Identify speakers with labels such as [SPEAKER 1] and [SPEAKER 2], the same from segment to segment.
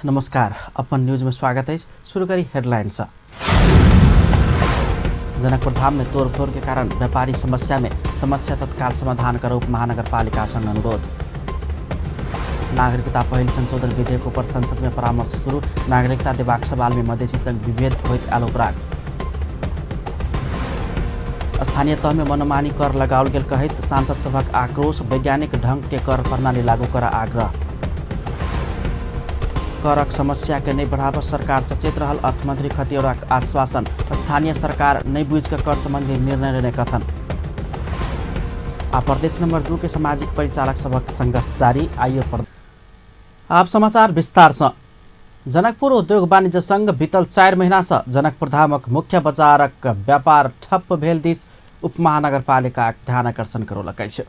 [SPEAKER 1] नमस्कार, अपन न्यूज में स्वागत है। शुरू करी हेडलाइन से। जनकपुर धाम में तोड़फोड़ के कारण व्यापारी समस्या में समस्या तत्काल समाधान कर उप महानगरपालिका संग अनुरोध। नागरिकता पहिल संशोधन विधेयक पर संसद में परामर्श शुरू। नागरिकता देबाक सवाल में मधेसी संग विभेद होइत आयल उपराग। स्थानीय तह में मनमानी कर लगाओल गेल कहैत सांसद सभक आक्रोश। वैज्ञानिक ढंग के कर प्रणाली लागू कर आग्रह। करक समस्या के नहीं बढ़ाव सरकार सचेत रहल अर्थमंत्री खतिवड़ाक आश्वासन। स्थानीय सरकार नहीं बुझ के कर संबंधी निर्णय लेने कथन। आ प्रदेश नंबर 2 के सामाजिक परिचालक सभक संघर्ष जारी। आइयो पर आप समाचार विस्तार से। जनकपुर उद्योग वाणिज्य संघ बीतल 4 महीना से जनकपुर धामक मुख्य बाजारक व्यापार ठप्प भेल दिस उपमहानगरपालिका ध्यान आकर्षण करौलक अछि।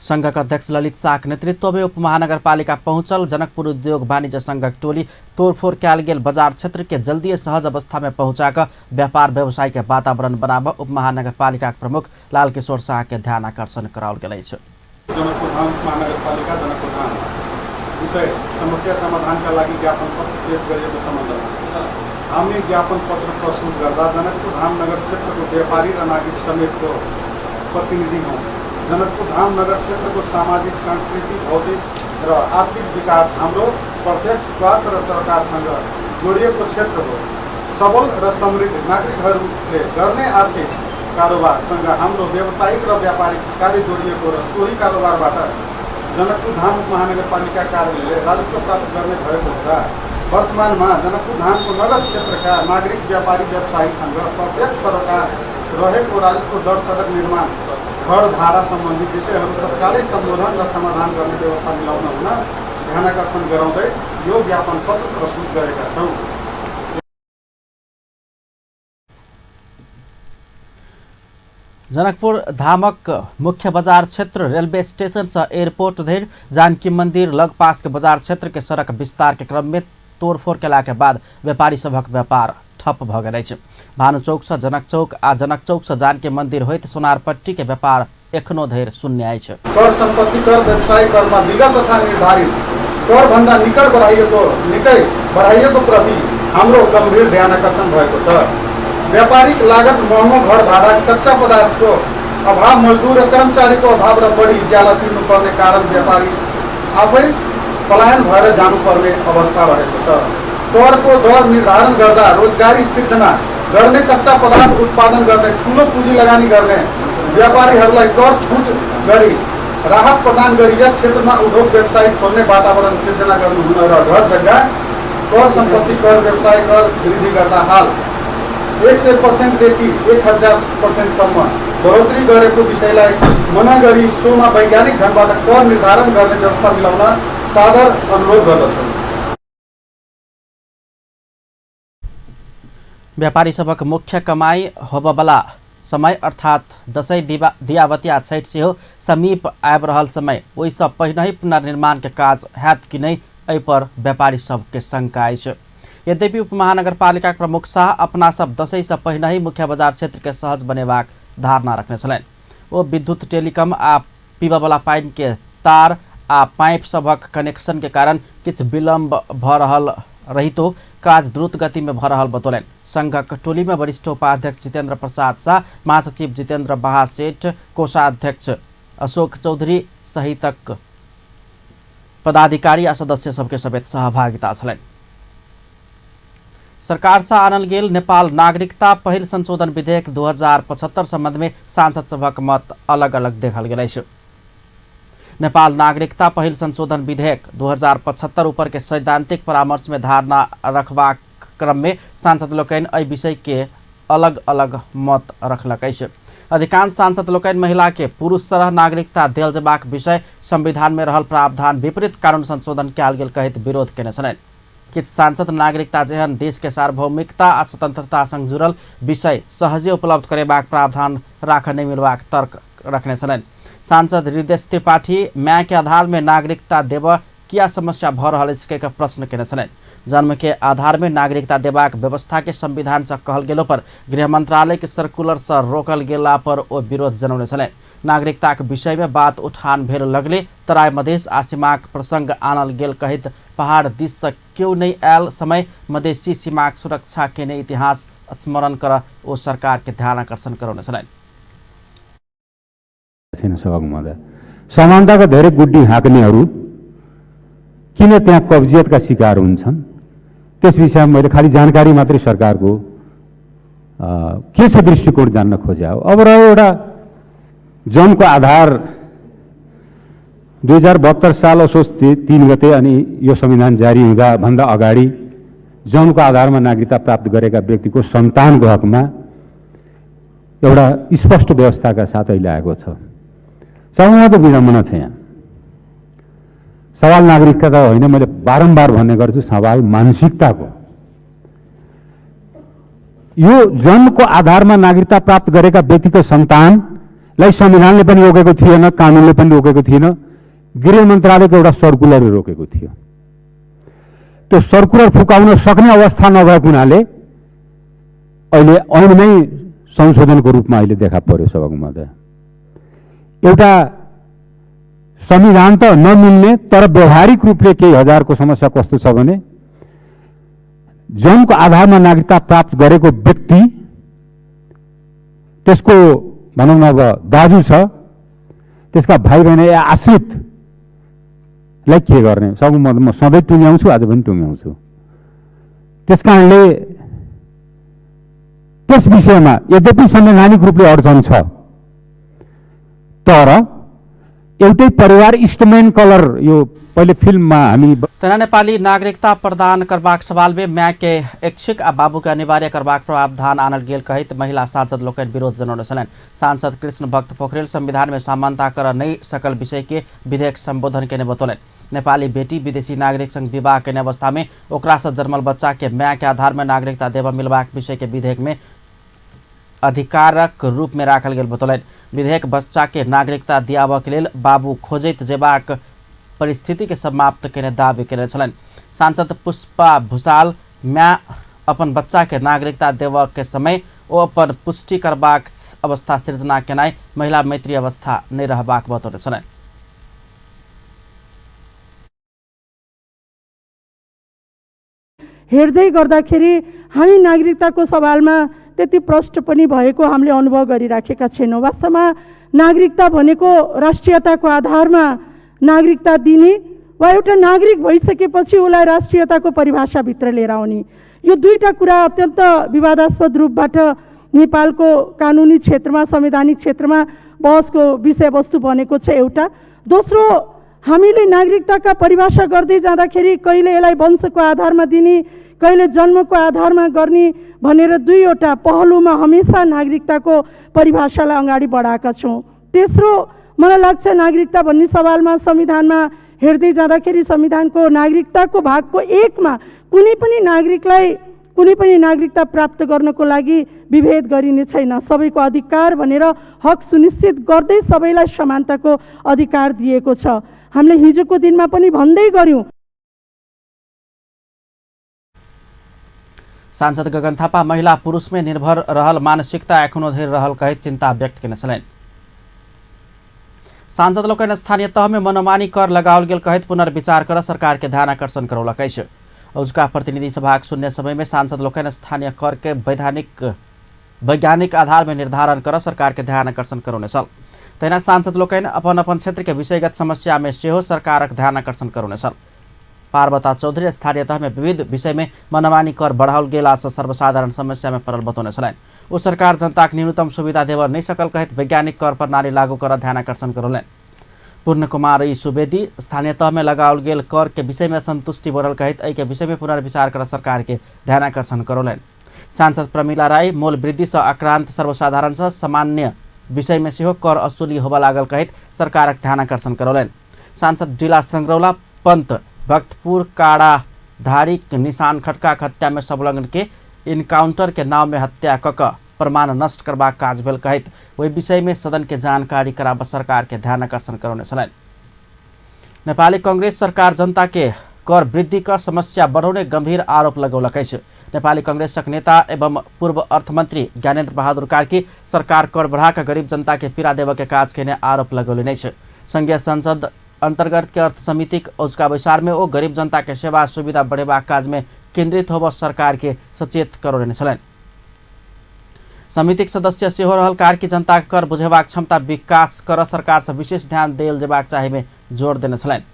[SPEAKER 1] संघक अध्यक्ष ललित शाहक नेतृत्व में उपमहानगरपालिका पहुंचल जनकपुर उद्योग वाणिज्य संघक टोली तोड़फोड़ कयल गेल बाजार क्षेत्र के जल्दी सहज अवस्था में पहुंचा व्यापार व्यवसाय के वातावरण बनाब उपमहानगरपालिका प्रमुख लालकिशोर शाह के ध्यान आकर्षण कराओल गेल अछि।
[SPEAKER 2] जनकपुर धाम महानगरपालिका जनकपुर धाम विषय समस्या समाधानका लागि ज्ञापन पत्र पेश गरिएको सम्बन्धमा हामीले ज्ञापन पत्र प्रस्तुत गर्दा जनकपुर धाम नगर क्षेत्रको व्यापारी र नागरिक समेतको प्रतिनिधि हौँ। जनकपुर धाम नगर क्षेत्रको सामाजिक, सांस्कृतिक, भौतिक र आर्थिक विकास हाम्रो प्रत्यक्ष स्वार्थ र सरकारसँग जोडिएको क्षेत्र हो। सबल र समृद्ध नागरिकहरूले गर्ने आर्थिक कारोबारसँग हाम्रो व्यावसायिक र व्यापारिक कार्य जोडिएको र सोही कारोबारबाट जनकपुर धाम महानगरपालिका कार्यालयले राजस्व प्राप्त गर्ने भएको हुँदा वर्तमानमा जनकपुर धामको नगर क्षेत्रका नागरिक, व्यापारी, व्यवसायीसँग प्रत्यक्ष सरकार रहेको राजस्व दर, सडक निर्माण, घर भाडा सम्बन्धी विषयहरू तत्कालै सम्बोधन र समाधान गर्ने व्यवस्था मिलाउन हुन ध्यानाकर्षण गराउँदै यो ज्ञापन पत्र प्रस्तुत गरेका छौँ।
[SPEAKER 1] जनकपुर धामक मुख्य बाजार क्षेत्र रेलवे स्टेशन से एयरपोर्ट धरि जानकी मंदिर लगपास के बाजार क्षेत्र के सड़क विस्तार के क्रम में तोड़फोड़ केला के बाद व्यापारी सभक व्यापार ठप्प भ गेल अछि। भानु चौक से जनक चौक आ जनक चौक से जानकी मंदिर होइत सोनारपट्टी के व्यापार एखनो धरि शून्य अछि।
[SPEAKER 2] कर, सम्पत्ति कर, व्यवसाय करमा विगत तथा निर्धारित कर भन्दा निकट बढाइएको निकै बढाइएको प्रति हाम्रो गम्भीर ध्यानाकर्षण भएको छ। व्यापारिक लागत, महँगो घर भाडा, कच्चा पदार्थको अभाव, मजदुर र कर्मचारीको अभाव र बढी ज्याला तिर्नुपर्ने कारण व्यापारी आफै पलायन भएर जानुपर्ने अवस्था रहेको छ। करको दर निर्धारण गर्दा रोजगारी सिर्जना गर्ने, कच्चा पदार्थ उत्पादन गर्ने, ठुलो पुँजी लगानी गर्ने व्यापारीहरूलाई कर छुट गरी राहत प्रदान गरी यस क्षेत्रमा उद्योग व्यवसाय खोल्ने वातावरण सिर्जना गर्नुहुन र घर जग्गा कर, सम्पत्ति कर, व्यवसाय कर वृद्धि गर्दा हाल 100% देखि 1000% बढोत्तरी गरेको विषयलाई मना गरी सोमा वैज्ञानिक ढङ्गबाट कर निर्धारण गर्ने व्यवस्था मिलाउन सादर अनुरोध गर्दछौँ।
[SPEAKER 1] व्यापारी सभक मुख्य कमाई होबयवला समय अर्थात दसैँ, दियावती आ छठि सेहो समीप आबि रहल समय ओहिसँ पहिनहि पुनर्निर्माण के काज हैत कि नहि एहि पर व्यापारी सबके शंका अछि। यद्यपि उपमहानगरपालिका प्रमुख शाह अपना सब दसैँ से पहिनहि मुख्य बाजार क्षेत्र के सहज बनेबाक धारणा रखने छलनि। ओ विद्युत, टेलीकॉम आ पीबयवला पानि के तार आ पाइप सभक कनेक्शन के कारण किछु विलम्ब भ रहल रहितो काज द्रुत गति में भ रहल बतौलनि। संघक टोली में वरिष्ठ उपाध्यक्ष जितेंद्र प्रसाद शाह, महासचिव जितेंद्र महासेठ, कोषाध्यक्ष अशोक चौधरी सहितक पदाधिकारी आ सदस्य सबके समेत सहभागिता छलनि। सरकार से आनल गेल नेपाल नागरिकता पहिल संशोधन विधेयक 2075 संबंध में सांसद सभक मत अलग अलग देखल गेल अछि। नेपाल नागरिकता पहिल संशोधन विधेयक 2075 ऊपर के सैद्धांतिक परामर्श में धारणा रखबाक क्रम में सांसद लोकनि एहि विषय के अलग अलग मत रखलक अछि। अधिकांश सांसद लोकनि महिला के पुरुष सरह नागरिकता देल जेबाक विषय संविधान में रहल प्रावधान विपरीत कानून संशोधन कयल गेल कहैत विरोध केने छलनि। किछु सांसद नागरिकता जेहन देश के सार्वभौमिकता आ स्वतंत्रता संग जुड़ल विषय सहजे उपलब्ध करेबाक प्रावधान राखऽ नहि मिलबाक तर्क रखने छलनि। सांसद हृदय त्रिपाठी माय के आधार में नागरिकता देबऽ किया समस्या भ रहल अछि के प्रश्न केने छलनि। जन्म के आधार में नागरिकता देबाक व्यवस्था के संविधान से कहल गेलो पर गृह मंत्रालय के सर्कुलर से रोकल गेला पर ओ विरोध जनौने छलनि। नागरिकता के विषय में बात उठान भेल लगले तराई मधेश आ सीमाक प्रसंग आनल गेल कहैत पहाड़ दिस से केओ नहि आयल समय मधेसी सीमाक सुरक्षा केने इतिहास स्मरण कर ओ सरकार के ध्यान आकर्षण करौने छलनि।
[SPEAKER 3] समानताको धेरै गुड्डी हाँक्नेहरू किन त्यहाँ कब्जियतका शिकार हुन्छन् त्यस विषयमा मैले खालि जानकारी मात्रै सरकारको के छ दृष्टिकोण जान्न खोजे हो। अब रह्यो एउटा जन्मको आधार 2072 साल असोज 3 गते अनि यो संविधान जारी हुँदा भन्दा अगाडि जन्मको आधारमा नागरिकता प्राप्त गरेका व्यक्तिको सन्तानको हकमा एउटा स्पष्ट व्यवस्थाका साथ अहिले आएको छ। सबैभन्दा विडम्बना छ यहाँ। सवाल नागरिकता होइन, मैले बारम्बार भन्ने गर्छु, सवाल मानसिकताको। यो जन्मको आधारमा नागरिकता प्राप्त गरेका व्यक्तिको सन्तानलाई संविधानले पनि रोकेको थिएन, कानुनले पनि रोकेको थिएन, गृह मन्त्रालयको एउटा सर्कुलरले रोकेको थियो। त्यो सर्कुलर फुकाउन सक्ने अवस्था नभएको हुनाले अहिले ऐनमै संशोधनको रूपमा अहिले देखा पर्यो। सभामुख, एउटा संविधान त नमिल्ने तर व्यवहारिक रूपले केही हजारको समस्या कस्तो छ भने जन्मको आधारमा नागरिकता प्राप्त गरेको व्यक्ति त्यसको भनौँ न अब दाजु छ, त्यसका भाइ बहिनी या आश्रितलाई के गर्ने? सब म सधैँ टुङ्ग्याउँछु, आज पनि टुङ्ग्याउँछु। त्यस कारणले त्यस विषयमा यद्यपि संवैधानिक रूपले अडचन छ तर एउटै परिवार इस्टमेन कलर यो पहिले फिल्ममा हामी
[SPEAKER 1] तेना नेपाली नागरिकता प्रदान करबाक सवाल में माय के ऐच्छिक आ बाबू के अनिवार्य करबाक प्रावधान आनल गेल कहैत महिला सांसद लोकनि विरोध जनौने छलनि। सांसद कृष्ण भक्त पोखरेल संविधान में समानता कर नहि सकल विषय के विधेयक संबोधन केने बतौलनि। नेपाली बेटी विदेशी नागरिक संग विवाह केने अवस्था में ओकरा से जन्मल बच्चा के माय के आधार में नागरिकता देबऽ मिलबाक विषय के विधेयक में अधिकारक रूप में राखल गेल बतौलनि। विधेयक बच्चा के नागरिकता दियाबऽ के लेल बाबू खोजैत जेबाक परिस्थिति के समाप्त केने दावी केने छलनि। सांसद पुष्पा भूषाल माय अपन बच्चा के नागरिकता देबऽ के समय ओ अपन पुष्टि करबाक अवस्था सृजना केनाइ महिला मैत्री अवस्था नहि रहबाक बतौने छलनि।
[SPEAKER 4] हेर्दै गर्दाखेरि हामी नागरिकताको सवालमा त्यति प्रष्ट पनि भएको हामीले अनुभव गरिराखेका छैनौँ। वास्तवमा नागरिकता भनेको राष्ट्रियताको आधारमा नागरिकता दिने वा एउटा नागरिक भइसकेपछि उसलाई राष्ट्रियताको परिभाषाभित्र लिएर आउने, यो दुईटा कुरा अत्यन्त विवादास्पद रूपबाट नेपालको कानुनी क्षेत्रमा संवैधानिक क्षेत्रमा बहसको विषयवस्तु बनेको छ एउटा। दोस्रो, हामीले नागरिकताका परिभाषा गर्दै जाँदाखेरि कहिले यसलाई वंशको आधारमा दिने, कहिले जन्मको आधारमा गर्ने भनेर दुईवटा पहलुमा हमेसा नागरिकताको परिभाषालाई अगाडि बढाएका छौँ। तेस्रो, मलाई लाग्छ नागरिकता भन्ने सवालमा संविधानमा हेर्दै जाँदाखेरि संविधानको नागरिकताको भागको एकमा कुनै पनि नागरिकलाई कुनै पनि नागरिकता प्राप्त गर्नको लागि विभेद गरिने छैन, सबैको अधिकार भनेर हक सुनिश्चित गर्दै सबैलाई समानताको अधिकार दिएको छ। हामीले हिजोको दिनमा पनि भन्दै गऱ्यौँ।
[SPEAKER 1] सांसद गगन थापा महिला पुरुष में निर्भर रहल मानसिकता एखनो धरि रहल कहैत चिंता व्यक्त केने छलनि। सांसद लोकनि स्थानीय तह में मनमानी कर लगाओल गेल कहैत पुनर्विचार कर सरकार के ध्यान आकर्षण करौलक अछि। औजुका प्रतिनिधि सभाक शून्य समय में सांसद लोकनि स्थानीय कर के वैज्ञानिक आधार में निर्धारण कर सरकार के ध्यान आकर्षण करौने छल। तहिना सांसद लोकनि अपन अपन क्षेत्र के विषयगत समस्या में सेहो सरकारक ध्यान आकर्षण करौने छल। पार्वता चौधरी स्थानीय तह में विविध विषय में मनमानी कर बढ़ाओल गेला से सर्वसाधारण समस्या में पड़ल बतौने छलनि। ओ सरकार जनताक न्यूनतम सुविधा देबऽ नहि सकल कहैत वैज्ञानिक कर प्रणाली लागू कर ध्यान आकर्षण करौलनि। पूर्ण कुमारी सुवेदी स्थानीय तह में लगाओल गेल कर के विषय में संतुष्टि बढ़ल कहैत एहि के विषय में पुनर्विचार कर सरकार के ध्यान आकर्षण करौलनि। सांसद प्रमिला राय मोल वृद्धि से आक्रांत सर्वसाधारण से सामान्य विषय में सेहो कर असुली होबऽ लागल कहैत सरकारक ध्यान आकर्षण करौलनि। सांसद डिला संग्रौला पंत भक्तपुर काड़ाधारी निशान खटका हत्या में संलग्न के इनकाउंटर के नाम में हत्या कक प्रमाण नष्ट करबाक काज भेल कहैत ओहि विषय में सदन के जानकारी कराब सरकार के ध्यान आकर्षण करौने छलनि। नेपाली कांग्रेस सरकार जनता के कर वृद्धि क समस्या बढ़ाउने गंभीर आरोप लगौलक अछि। नेपाली कांग्रेसक नेता एवं पूर्व अर्थमंत्री ज्ञानेन्द्र बहादुर कार्की सरकार कर बढ़ाकर गरीब जनता के पीड़ा देबय के काज केने आरोप लगौलनि अछि। संघीय संसद अंतर्गत के अर्थ समितिक औजका बैसार में ओ गरीब जनता के सेवा सुविधा बढ़ेबाक काज में केंद्रित होबय सरकार के सचेत करौने छलनि। समितिक सदस्य सेहो रहल कार्की जनता के कर बुझेबाक क्षमता विकास कर सरकार से विशेष ध्यान देल जेबाक चाही में जोर देने छलनि।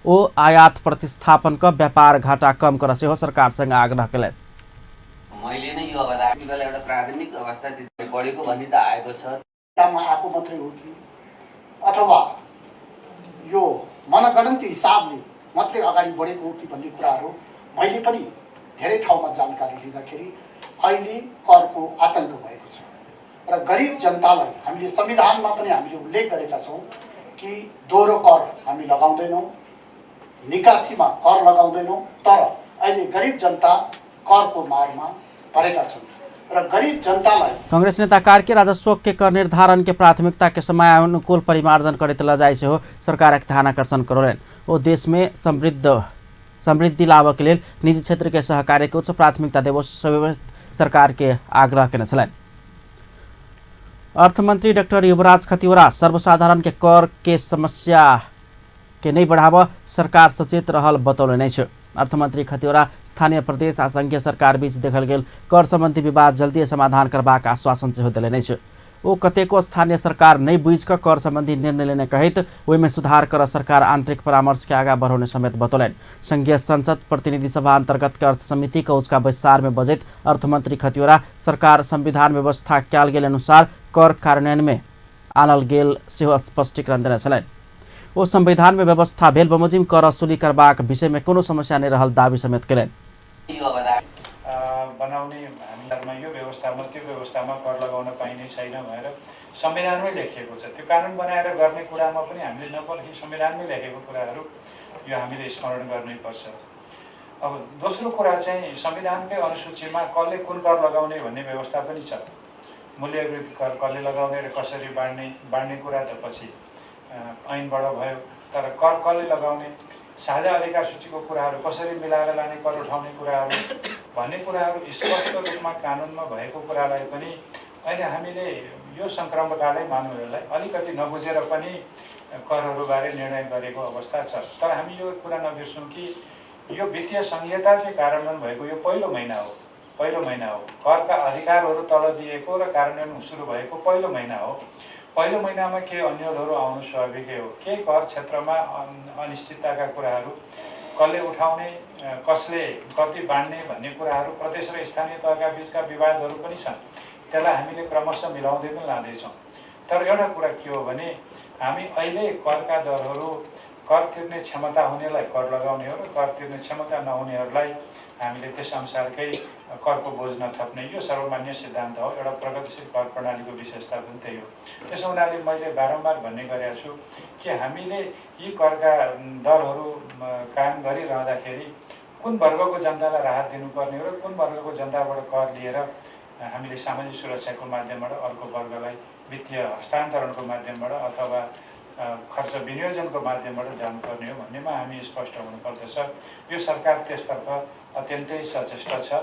[SPEAKER 1] ओ आयात प्रतिस्थापन क व्यापार घाटा कम कर सेहो सरकार संग आग्रह केलनि।
[SPEAKER 5] मैले नै यो अवधारणा एउटा प्राथमिक अवस्था त्यति बढेको भन्ने त आएको छ।
[SPEAKER 6] आएको मात्रै हो कि अथवा यो मनगणन्ती हिसाबले मात्रै अगाडि बढेको हो कि भन्ने कुराहरू मैले पनि धेरै ठाउँमा जानकारी लिँदाखेरि अहिले करको आतङ्क भएको छ र गरिब जनतालाई हामीले संविधानमा पनि हामीले उल्लेख गरेका छौँ कि दोहोरो कर हामी लगाउँदैनौँ, निकासीमा कर लगाउँदैनौँ, तर अहिले गरिब जनता करको मारमा परेका छन् र गरिब जनतालाई
[SPEAKER 1] कांग्रेस नेता कार्की राजस्व के कर निर्धारण के प्राथमिकता के समयानुकूल परिमार्जन करैत ल जाय सेहो सरकारक ध्यानाकर्षण करौलनि। ओ देश में समृद्धि लाबऽ के लेल निजी क्षेत्र के सहकार्य के उच्च प्राथमिकता देबो सरकार के आग्रह केने छलनि। अर्थमंत्री डॉक्टर युवराज खतिवड़ा सर्वसाधारण के कर के समस्या के नहीं बढ़ाव सरकार सचेत रहल बतौलनि अछि। अर्थमंत्री खतिवड़ा स्थानीय प्रदेश आ संघीय सरकार बीच देखल गेल कर संबंधी विवाद जल्दी समाधान करबाक आश्वासन सेहो देलनि अछि। ओ कतेको स्थानीय सरकार नहि बुझि कऽ कर संबंधी निर्णय लेने कहैत ओहिमे सुधार कर सरकार आंतरिक परामर्श के आगाँ बढ़ौने समेत बतौलनि। संघीय संसद प्रतिनिधि सभा अंतर्गत के अर्थ समिति के उसका बैसार में बजैत अर्थमंत्री खतिवड़ा सरकार संविधान व्यवस्था कयल गेल अनुसार कर कार्यान्वयन में आनल गेल सेहो स्पष्टीकरण देने छलनि। ओ संविधान में व्यवस्था भेल बमोजिम कर वसूली करबाक विषय में कोनो समस्या नहीं रहल दावी समेत केलनि।
[SPEAKER 7] बनाउने हामीहरूमा यो व्यवस्थामा त्यो व्यवस्थामा कर लगाउन पाइने छैन भनेर संविधानमै लेखिएको छ। त्यो कानुन बनाएर गर्ने कुरामा पनि हामीले नपर्खी संविधानमै लेखेको कुराहरू यो हामीले स्मरण गर्नैपर्छ। अब दोस्रो कुरा चाहिँ संविधानकै अनुसूचीमा कसले कुन कर लगाउने भन्ने व्यवस्था पनि छ। मूल्यवृद्धि कर कसले लगाउने र कसरी बाँड्ने बाँड्ने कुरा त पछि ऐनबाट भयो, तर कर कसले लगाउने, साझा अधिकार सूचीको कुराहरू कसरी मिलाएर लाने, कर उठाउने कुराहरू भन्ने कुराहरू स्पष्ट रूपमा कानुनमा भएको कुरालाई पनि अहिले हामीले यो सङ्क्रमणकालै मानौँ, यसलाई अलिकति नबुझेर पनि करहरूबारे निर्णय गरेको अवस्था छ। तर हामी यो कुरा नबिर्सौँ कि यो वित्तीय संहिता चाहिँ कार्यान्वयन भएको यो पहिलो महिना हो, पहिलो महिना हो। करका अधिकारहरू तल दिएको र कार्यान्वयन सुरु भएको पहिलो महिना हो। पहिलो महिनामा केही अन्यलहरू आउनु स्वाभाविकै हो। केही कर क्षेत्रमा अनिश्चितताका कुराहरू, कसले उठाउने, कसले कति बाँड्ने भन्ने कुराहरू प्रदेश र स्थानीय तहका बिचका विवादहरू पनि छन्। त्यसलाई हामीले क्रमशः मिलाउँदै पनि लाँदैछौँ। तर एउटा कुरा के हो भने हामी अहिले करका दरहरू कर तिर्ने क्षमता हुनेलाई कर लगाउने हो र कर तिर्ने क्षमता नहुनेहरूलाई हामीले त्यसअनुसारकै करको बोझ नथप्ने, यो सर्वमान्य सिद्धान्त हो। एउटा प्रगतिशील कर प्रणालीको विशेषता पनि त्यही हो। त्यसो हुनाले मैले बारम्बार भन्ने गरेको छु कि हामीले यी करका दरहरू कायम गरिरहँदाखेरि कुन वर्गको जनतालाई राहत दिनुपर्ने हो र कुन वर्गको जनताबाट कर लिएर हामीले सामाजिक सुरक्षाको माध्यमबाट अर्को वर्गलाई वित्तीय हस्तान्तरणको माध्यमबाट अथवा खर्च विनियोजनको माध्यमबाट जानुपर्ने हो भन्नेमा हामी स्पष्ट हुनुपर्दछ। यो सरकार त्यसतर्फ अत्यन्तै सचेष्ट छ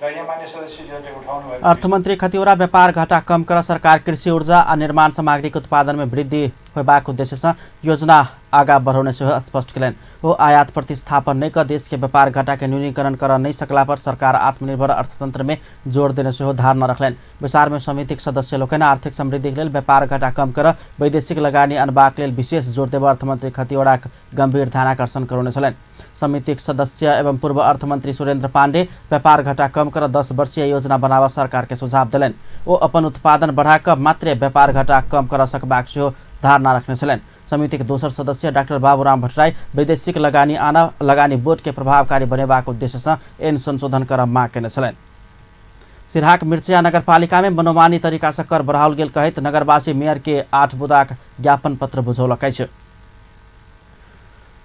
[SPEAKER 7] र यहाँ मान्य सदस्यज्यूहरूले उठाउनु भएको
[SPEAKER 1] अर्थमन्त्री खतिवड़ा व्यापार घाटा कम कर सरकार कृषि ऊर्जा आ निर्माण सामग्रीक उत्पादन में वृद्धि होबाक उद्देश्य से योजना आगा बढ़ौने सेहो स्पष्ट केलनि। ओ आयात प्रतिस्थापन नहि कऽ देश के व्यापार घाटा के न्यूनीकरण कर नहि सकला पर सरकार आत्मनिर्भर अर्थतंत्र में जोर देने सेहो धारणा रखलनि। बैसार में समितिक सदस्य लोकनि आर्थिक समृद्धिक लेल व्यापार घाटा कम कर वैदेशिक लगानी अनबाक लेल विशेष जोर देब अर्थमन्त्री खतिवड़ाक गंभीर ध्यानाकर्षण करौने छलनि। समितिक सदस्य एवं पूर्व अर्थमन्त्री सुरेन्द्र पाण्डे व्यापार घाटा कम कर 10 वर्षीय योजना बनाबऽ सरकार के सुझाव देलनि। ओ अपन उत्पादन बढ़ाकऽ मात्रे व्यापार घाटा कम कर सकबाक सेहो धारणा रखने छलनि। समितिक दोसर सदस्य डाक्टर बाबूराम भट्टराई वैदेशिक लगानी आना लगानी बोर्ड के प्रभावकारी बनेबाक उद्देश्य से ऐन संशोधन कर माग केने छलनि। सिरहाक मिर्चिया नगरपालिका में मनोमानी तरीका से कर बढ़ाओल गेल कहैत नगरवासी मेयर के 8 बुँदाक ज्ञापन पत्र बुझौलक अछि।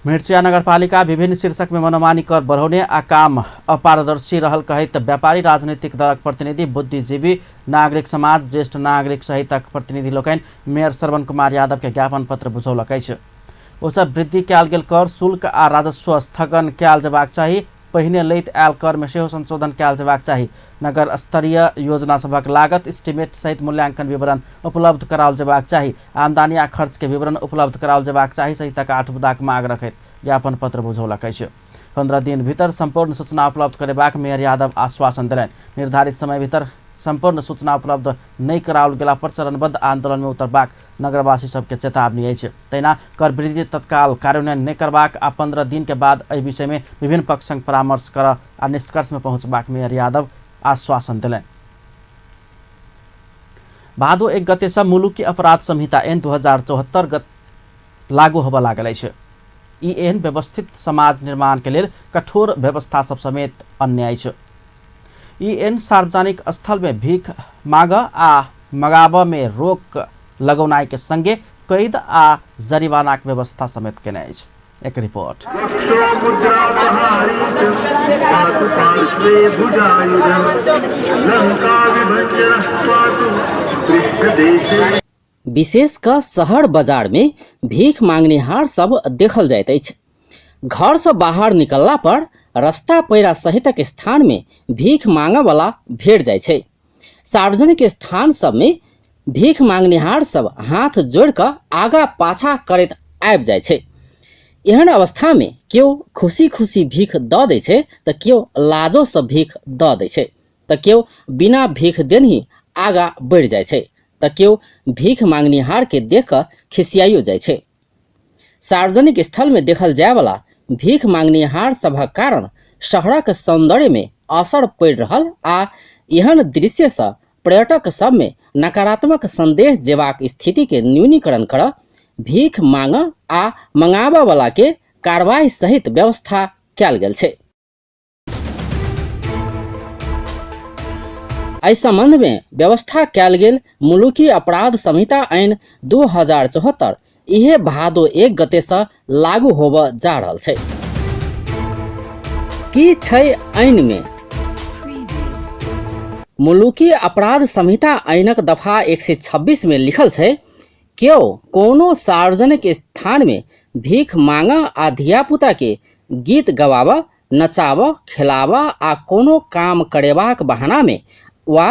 [SPEAKER 1] मिर्चिया नगरपालिका विभिन्न शीर्षक में मनोमानी कर बढ़ौने आ काम अपारदर्शी रहल कहैत व्यापारी, राजनीतिक दलक प्रतिनिधि, बुद्धिजीवी, नागरिक समाज, ज्येष्ठ नागरिक सहितक प्रतिनिधि लोकनि मेयर श्रवण कुमार यादव के ज्ञापन पत्र बुझौलक अछि। ओसभ वृद्धि कयल गेल कर शुल्क आ राजस्व स्थगन कयल जेबाक चाही। पहिने लैत आयल कर मे सेहो संशोधन कयल जेबाक चाही। नगर स्तरीय योजना सभक लागत एस्टीमेट सहित मूल्यांकन विवरण उपलब्ध कराओल जेबाक चाही। आमदनी आ खर्च के विवरण उपलब्ध कराओल जेबाक चाही सहितक 8 बुँदाक माग रखैत ज्ञापन पत्र बुझौलक अछि। 15 दिन भीतर सम्पूर्ण सूचना उपलब्ध करेबाक मेयर यादव आश्वासन देलनि। निर्धारित समय भीतर सम्पूर्ण सूचना उपलब्ध नहि कराओल गेला पर चरणबद्ध आंदोलन में उतरबाक नगरवासी सबके चेतावनी अछि। तहिना कर वृद्धि तत्काल कार्यान्वयन नहि करबाक आ 15 दिन के बाद एहि विषय में विभिन्न पक्ष संग परामर्श कर आ निष्कर्ष में पहुंचबाक मेयर यादव आश्वासन देलनि। भादो 1 गते से मुलुकी अपराध संहिता एन 2074 लागू होबय लागल अछि। ई एहन व्यवस्थित समाज निर्माण के लेल कठोर व्यवस्था सब समेत अन्य अछि। ई एन सार्वजनिक स्थल में भीख मांग आ मगाब में रोक लगौनाइ के संगे कैद आ जरिमानाक व्यवस्था समेत केने अछि। एक रिपोर्ट।
[SPEAKER 8] विशेष क शहर बाजार में भीख मांगनिहार सब देखल जाइत अछि। घर से बाहर निकलला पर रस्ता पैरा सहितक स्थान में भीख मांगऽ वाला भेट जाइ छै। सार्वजनिक स्थान सब में भीख मांगनिहार सब हाथ जोड़ कऽ आगा पाछा करैत आबि जाइ छै। एहन अवस्था में केओ खुशी खुशी भीख दऽ दै छै तऽ केओ लाजो से भीख दऽ दै छै तऽ केओ बिना भीख देनही आगा बढ़ि जाइ छै तऽ केओ भीख मांगनिहार के देख कऽ खिसियाइयो जाइ छै। सार्वजनिक स्थल में देखल जायवला भीख मांगनिहार सभक कारण शहरक सौंदर्य में असर पड़ि रहल आ एहन दृश्य सँ पर्यटक सब में नकारात्मक संदेश जेबाक स्थिति के न्यूनीकरण करऽ भीख मांगऽ आ मंगाबऽ वाला के कार्रवाई सहित व्यवस्था कयल गेल छै। एहि संबंध में व्यवस्था कयल गेल मुलुकी अपराध संहिता ऐन 2074 इहे भादो 1 गते से लागू होबऽ जा रहल छै। की छै ऐन में? मुलुकी अपराध संहिता ऐनक दफा 126 में लिखल छै, केओ कोनो सार्वजनिक स्थान में भीख मांगऽ आ धियापुता के गीत गवाबऽ, नचाबऽ, खेलाबऽ आ कोनो काम करेबाक बहानामे वा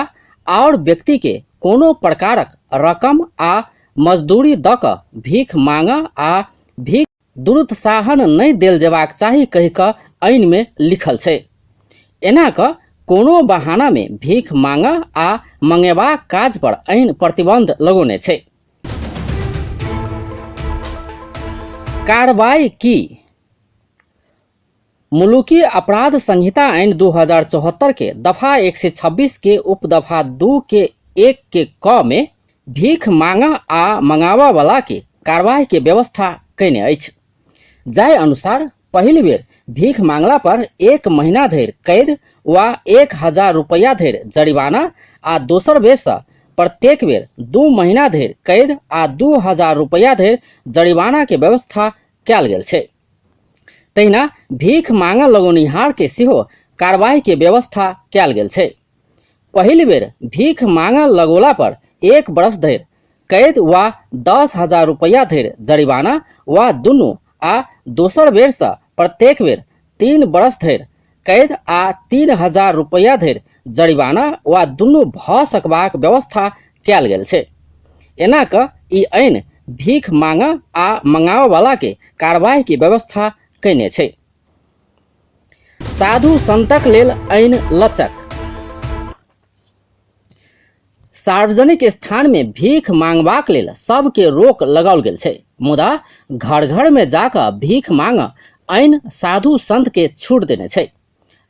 [SPEAKER 8] आओर व्यक्तिके कोनो प्रकारक रकम आ मजदूरी दऽ कऽ भीख मांगऽ आ भीख दुरुत्साहन नहि देल जेबाक चाही कहि कऽ ऐनमे लिखल छै। एना कऽ कोनो बहानामे भीख मांगऽ आ मंगेबाक काज पर ऐन प्रतिबंध लगौने छै। कार्रवाई की? मुलुकी अपराध संहिता ऐन 2074 के दफा 126 के उपदफा 2 के 1 के क में भीख मांगऽ आ मंगाबऽ वाला के कार्रवाई के व्यवस्था कयने अछि। जाहि अनुसार पहिल बेर भीख मांगला पर 1 महीना धरि कैद वा 1000 रुपैया धरि जरिमाना आ दोसर बेर सँ प्रत्येक बेर 2 महीना धरि कैद आ 2000 रुपैया धरि जरिमाना के व्यवस्था कयल गेल छै। तहिना भीख मांगऽ लगौनिहार के सेहो कार्रवाई के व्यवस्था कयल गेल छै। पहिल बेर भीख मांगऽ लगौला पर 1 वर्ष धरि कैद वा 10,000 रुपैया धरि जरिमाना वा दुनू आ दोसर बेर सँ प्रत्येक बेर 3 वर्ष धरि कैद आ 3,000 रुपैया धरि जरिमाना वा दुनू भऽ सकबाक व्यवस्था कयल गेल छै। एना कऽ ई ऐन भीख मांगऽ आ मंगाबऽ के कार्रवाई के व्यवस्था कयने छै। साधु संतक लेल ऐन लचक। सार्वजनिक स्थान में भीख मांगबाक लेल सबके रोक लगाओल गेल छै, मुदा घर घर में जाकऽ भीख मांगऽ ऐन साधु संत के छूट देने छै।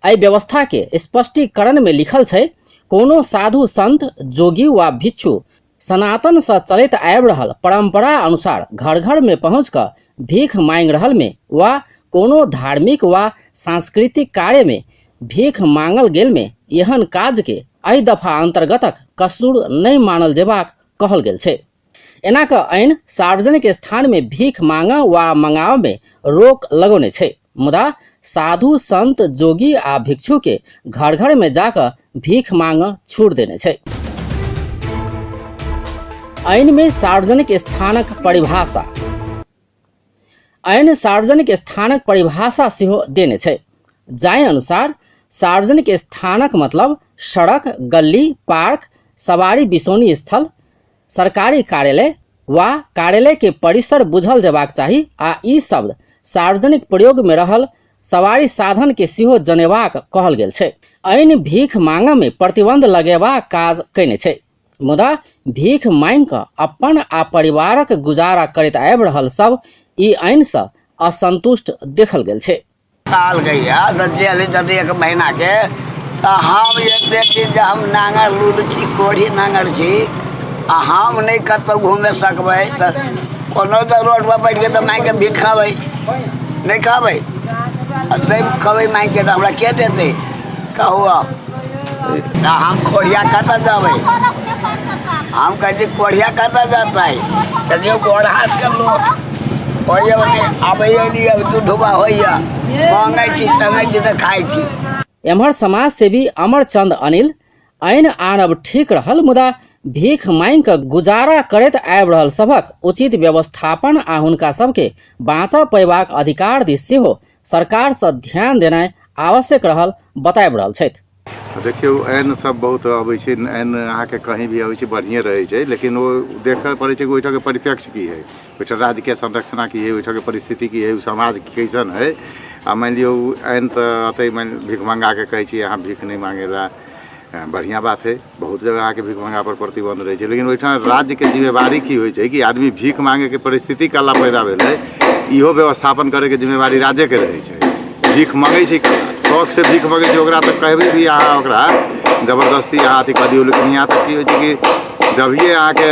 [SPEAKER 8] एहि व्यवस्था के स्पष्टीकरण में लिखल छै, कोनो साधु संत, जोगी वा भिक्षु सनातन सँ चलैत आबि रहल परंपरा अनुसार घर घर में पहुँच कऽ भीख मांगि रहल में वा कोनो धार्मिक वा सांस्कृतिक कार्य में भीख मांगल गेल में एहन काज के एहि दफा अंतर्गतक कसूर नहि मानल जेबाक कहल गेल छै। एना कऽ ऐन सार्वजनिक स्थान में भीख मांगऽ वा मंगाबऽ में रोक लगौने छै, मुदा साधु संत, जोगी आ भिक्षु के घर घर में जाकऽ भीख मांगऽ छूट देने छै। ऐन में सार्वजनिक स्थानक परिभाषा। ऐन सार्वजनिक स्थानक परिभाषा सेहो देने छै, जाहि अनुसार सार्वजनिक स्थानक मतलब सड़क, गल्ली, पार्क, सवारी बिसौनी स्थल, सरकारी कार्यालय वा कार्यालय के परिसर बुझल जेबाक चाही आ ई शब्द सार्वजनिक प्रयोग में रहल सवारी साधन के सेहो जनेबाक कहल गेल छै। ऐन भीख मांगऽ में प्रतिबंध लगेबाक काज कयने छै, मुदा भीख मांगि कऽ अपन आ परिवारक गुजारा करैत आबि रहल सब ई ऐन सँ असंतुष्ट देखल गेल छै।
[SPEAKER 9] साल गैया तऽ जेल जब एक महीना के तऽ हम एते छी जे हम नांगर लूद छी, कोढ़ी नांगर छी आ हम नहि कतहु घूमे सकबै तऽ कोनो तऽ रोड पर बैठ के तऽ मांगि के भीख खाबै, नहि खाबै आ नहि खेबै मांगि के तऽ हमरा के देतै कहू आब। तऽ हम कोढ़िया कतऽ जेबै? हम कहै छी कोढ़िया कतऽ जेतै? देखियौ गोड़ हाथके लोक होइए ओने आबैए नहि, दू ढुबा होइए, मांगै छी तंगै छी तऽ खाइ छी।
[SPEAKER 8] एम्हर समाजसेवी अमरचंद अनिल ऐन आनब ठीक रहल, मुदा भीख मांगि कऽ गुजारा करैत आबि रहल सभक उचित व्यवस्थापन आ हुनका सबके बाँचऽ पयबाक अधिकार दिस सेहो सरकारसँ ध्यान देनाइ आवश्यक रहल बताबि रहल छथि।
[SPEAKER 10] देखियौ, ऐन सब बहुत अबै छै, ऐन अहाँके कहीं भी अबै छै बढ़िएँ रहै छै, लेकिन ओ देखऽ पड़ै छै कि ओहिठामके परिप्रेक्ष्य की हइ, ओहिठाम राज्यके संरचना की हइ, ओहिठामके परिस्थिति की हइ, ओ समाज कैसन हइ। आ मानि लियौ ऐन तऽ अतै, मानि भिखमङ्गाके कहै छियै अहाँ भीख नहि मांगै लए, बढ़िआँ बात हइ। बहुत जगह अहाँके भिखमङ्गापर प्रतिबन्ध रहै छै, लेकिन ओहिठाम राज्यके जिम्मेवारी की होइ छै कि आदमी भीख मांगैके परिस्थिति कला पैदा भेलै, इहो व्यवस्थापन करैके जिम्मेवारी राज्यके रहै छै। भीख मांगै छै कला, शौकसँ भीख मांगै छै, ओकरा तऽ कहबै भी अहाँ ओकरा जबरदस्ती अहाँ अथी कऽ दियौ, लेकिन यहाँ तक की होइ छै कि जभिये अहाँके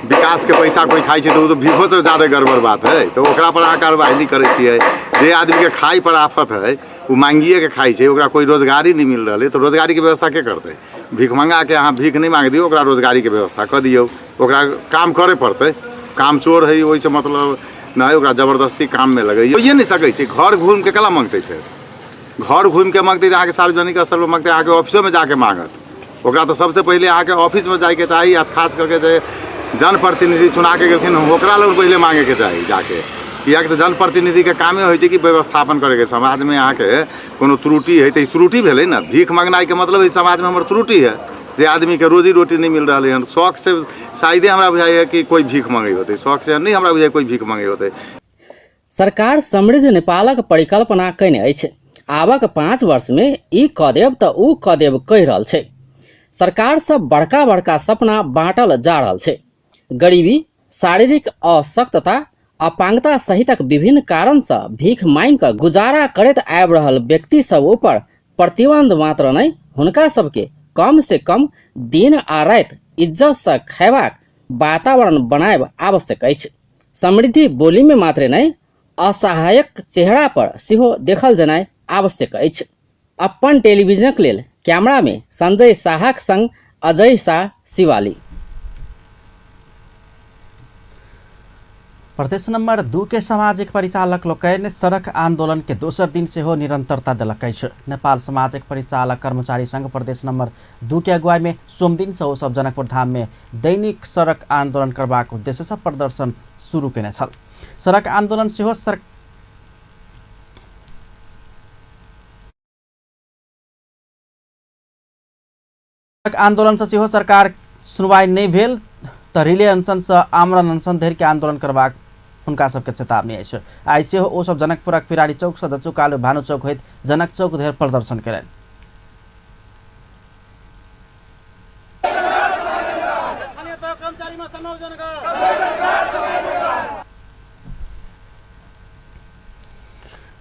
[SPEAKER 10] विकासके पैसा कोइ खाइ छै तऽ ओ तऽ भीखोसँ ज्यादे गड़बड़ बात हइ, तऽ ओकरापर अहाँ कार्रवाई नहि करै छियै। जे आदमीके खाइपर आफत हइ ओ मांगिएके खाइ छै, ओकरा कोइ रोजगारी नहि मिल रहल हइ, तऽ रोजगारीके व्यवस्था के करतै? भिखमङ्गाके अहाँ भीख नहि मांगऽ दियौ, ओकरा रोजगारीके व्यवस्था कऽ दियौ, ओकरा काम करऽ पड़तै। काम चोर हइ ओहिसँ मतलब नहि, ओकरा जबरदस्ती काममे लगैयौ। होइए नहि सकै छै, घर घुमिके केना माँगतै? फेर घर घुमिके माँगतै तऽ अहाँके सार्वजनिक स्थलपर माँगतै, अहाँके ऑफिसोमे जाके माँगत। ओकरा तऽ सबसँ पहिले अहाँके ऑफिसमे जाइके चाही, आ खास करके जे जनप्रतिनिधि चुनाके गेलखिन ओकरा लग पहिले माँगैके चाही जाके, किएकि तऽ जनप्रतिनिधिके कामे होइ छै कि व्यवस्थापन करैके। समाजमे अहाँके कोनो त्रुटि हइ तऽ ई त्रुटि भेलै ने, भीख मँगनाइके मतलब ई समाजमे हमर त्रुटि हइ जे आदमीके रोजी रोटी नहि मिल रहलै हन। शौकसँ शायदे हमरा बुझाइए कि कोइ भीख मँगै होतै, शौकसँ नहि हमरा बुझाइए कोइ भीख मँगै होतै।
[SPEAKER 8] सरकार समृद्ध नेपालक परिकल्पना कयने अछि। आबक 5 वर्षमे ई कऽ देब तऽ ओ कऽ देब कहि रहल छै। सरकारसँ बड़का बड़का सपना बाँटल जा रहल छै। गरीबी, शारीरिक अशक्तता, अपांगता सहितक विभिन्न कारणसँ भीख मांगि कऽ गुजारा करैत आबि रहल व्यक्ति सब ऊपर प्रतिबंध मात्र नहि, हुनका सबके कम से कम दिन आ राति इज्जतसँ खयबाक वातावरण बनायब आवश्यक अछि। समृद्धि बोलीमे मात्रे नहि, असहायक चेहरा पर सेहो देखल जेनाइ आवश्यक अछि। अप्पन टेलीविजनक लेल कैमरामे संजय साहक संग अजय शाह, शिवाली।
[SPEAKER 1] प्रदेश नंबर 2 के सामाजिक परिचालक लोकनि सड़क आंदोलन के दोसर दिन सेहो निरंतरता देलक अछि। नेपाल सामाजिक परिचालक कर्मचारी संघ प्रदेश नंबर 2 के अगुवाई में सोमदिन से ओ सब जनकपुर धाम में दैनिक सड़क आंदोलन करबाक उद्देश्य से प्रदर्शन शुरू केने छल। सड़क आंदोलन सेहो सड़क आंदोलन से सेहो सरकार सुनवाई नहीं भेल तऽ रिले अनशन से आमरण अनशन धरि के आंदोलन करबाक हुनका सबके चेतावनी अछि। आइ सेहो ओ सब जनकपुरक पिरारी चौक से दचुकालु भानु चौक होइत जनक चौक धरि प्रदर्शन केलनि।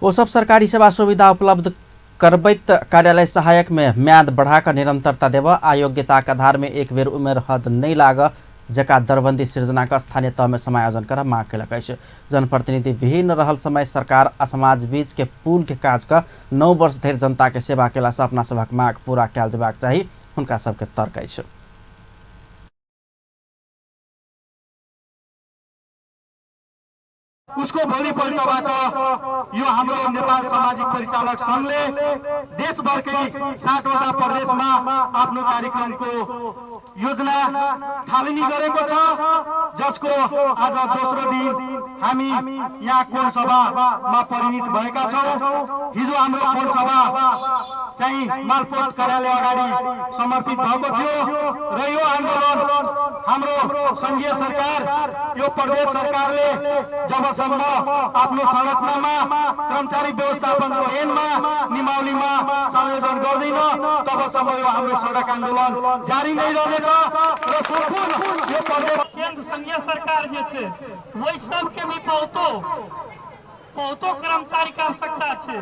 [SPEAKER 1] ओ सब सरकारी सेवा सुविधा उपलब्ध करबैत कार्यालय सहायक में म्याद बढ़ाकर निरंतरता देब, अयोग्यताक आधार में एक बेर उमेर हद नहीं लाग जका दरबंदी सृजना का स्थानीय तह में समायोजन कर मांग केलक अछि। जनप्रतिनिधि विहीन रहल समय सरकार आ समाज बीच के पुल के काज क 9 वर्ष धरि जनता के सेवा केला से अपना सभक मांग पूरा कयल जेबाक चाही, हुनका सबके तर्क अछि।
[SPEAKER 11] उसको भोलिपल्टबाट यो हाम्रो नेपाल सामाजिक परिचालक संघले देशभरकै 7वटा प्रदेशमा आफ्नो कार्यक्रमको योजना थालनी गरेको छ, जसको आज दोस्रो दिन हामी यहाँ कोण सभामा परिणत भएका छौँ। हिजो हाम्रो कोण सभा चाहिँ मालपोत कार्यालय अगाडि समर्पित भएको थियो र यो आन्दोलन हाम्रो संघीय सरकार, यो प्रदेश सरकारले जबसम्म आफ्नो संरचनामा कर्मचारी व्यवस्थापनको ऐनमा नियमावलीमा संयोजन गर्दैन तबसम्म यो हाम्रो सडक आन्दोलन जारी नै रहनेछ र सम्पूर्ण यो प्रदेश
[SPEAKER 12] केंद्र संघीय सरकार जे छै वही सबके भी बहुतो बहुतो कर्मचारी के आवश्यकता छै।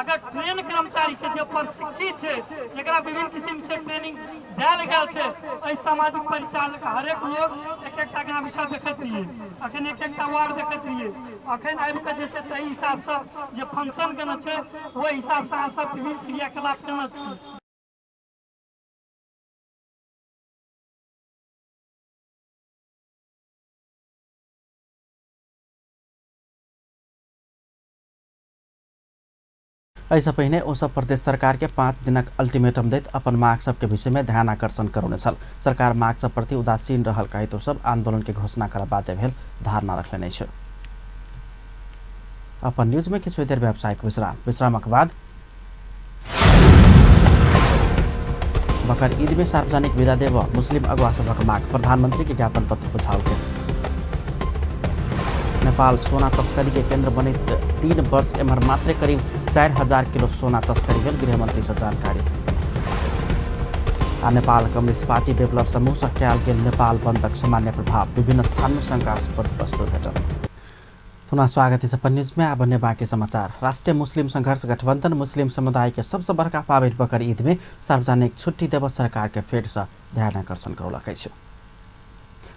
[SPEAKER 12] अगर ट्रेन कर्मचारी छै जे प्रशिक्षित छै, जकरा विभिन्न किस्म से ट्रेनिंग देल गेल छै, एहि सामाजिक परिचालक हरेक लोग एक एकटा ग्राम विषय देखैत रहियै, अखन एक एकटा वार्ड देखैत रहियै, अखन आबि कऽ जे छै ताहि हिसाबसँ जे फंक्शन केने छै ओहि हिसाबसँ अहाँ सब विभिन्न क्रियाकलाप केने छी।
[SPEAKER 1] एहिसँ पहिने ओसब प्रदेश सरकार के 5 दिनक अल्टीमेटम दैत अपन माग सबके विषय में ध्यान आकर्षण करौने छल। सरकार माग सब प्रति उदासीन रहल कहैत ओसब आंदोलन के घोषणा करऽ बाध्य भेल धारणा रखलनि अछि। अपन न्यूज में किछु देर व्यावसायिक विश्राम, विश्रामक बाद बकर ईद में सार्वजनिक विदा देब मुस्लिम अगुवा सभक माग, प्रधानमंत्री के ज्ञापन पत्र बुझाओल गेल। नेपाल सोना तस्करी के केंद्र बनित 3 वर्ष एम्हर मात्रे करीब 4000 किलो सोना तस्करी भेल, गृहमंत्री से जानकारी। आ नेपाल कम्युनिस्ट पार्टी विप्लव समूह से कयल गेल नेपाल बंदक सामान्य प्रभाव, विभिन्न स्थान में शंकास्पद वस्तु भेटल। पुनः स्वागत है अपन न्यूज में। अब अन्य बाकी समाचार। राष्ट्रीय मुस्लिम संघर्ष गठबंधन मुस्लिम समुदाय के सबसे बड़का पाबनि बकर ईद में सार्वजनिक छुट्टी देब सरकार के फेर से ध्यान आकर्षण करौलक अछि।